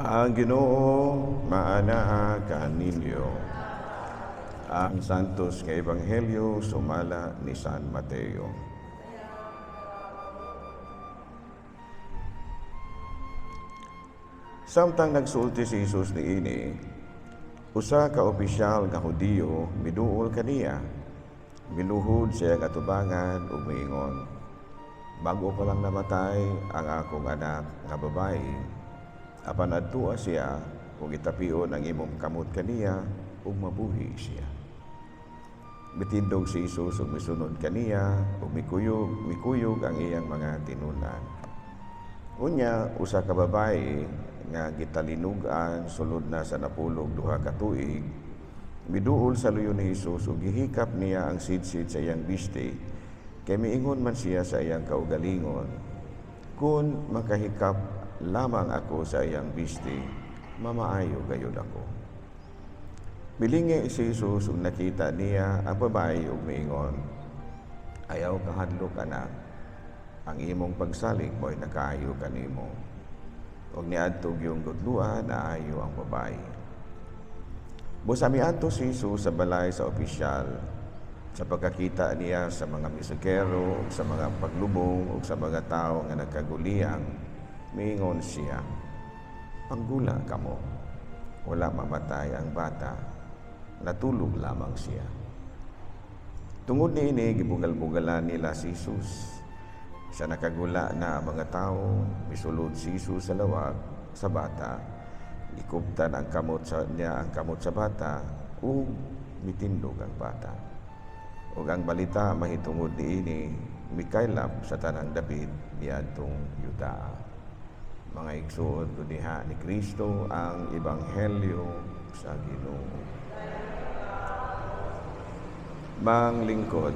Ang Ginoo maanaa kaninyo. Ang Santos nga Ebanghelyo sumala ni San Mateo. Samtang nagsulti si Jesus niini, usa ka opisyal nga Hudiyo miduol kaniya. Miluhod sa iyang atubangan ug miingon, "Bag-o pa lang namatay ang akong anak nga babayi. Apan adtua siya ug itapion ang imong kamot kaniya ug mabuhi siya." Mitindog si Jesus ug misunod kaniya ug mikuyog ang iyang mga tinun-an. Unya usa ka babayi nga gitalinugan sulod na sa 12 ka tuig miduol sa luyo ni Jesus ug gihikap niya ang sidsid sa iyang biste, kay miingon man siya sa iyang kaugalingon, "Kun makahikap lamang ako sa iyang biste, mamaayo gayud ako." Milingi si Jesus ug nakita niya ang babayi ug miingon, "Ayaw kahadlok, anak, ang imong pagsalig mo'y nakaayo kanimo." Ug niadto gyung gudloa, naayo ang babayi. Busa miadto si Jesus sa balay sa opisyal. Sa pagkakita niya sa mga musikero ug sa mga paglubong ug sa mga tawo nga nagkaguliyang, miingon siya, "Panggula kamo. Wala mamatay ang bata, natulog lamang siya." Tungod niini, gibugal-bugalan nila si Jesus. Sa nakagula na ang mga tao, misulod si Jesus sa lawag sa bata. Gikuptan ang kamot sa niya ang kamot sa bata ug mitindog ang bata. Ug ang balita mahitungod niini mikaylap sa tanang dapit niadtong yuta. Mga igsuon, diha ni Kristo ang ebanghelyo sa Ginoo. Manglingkod.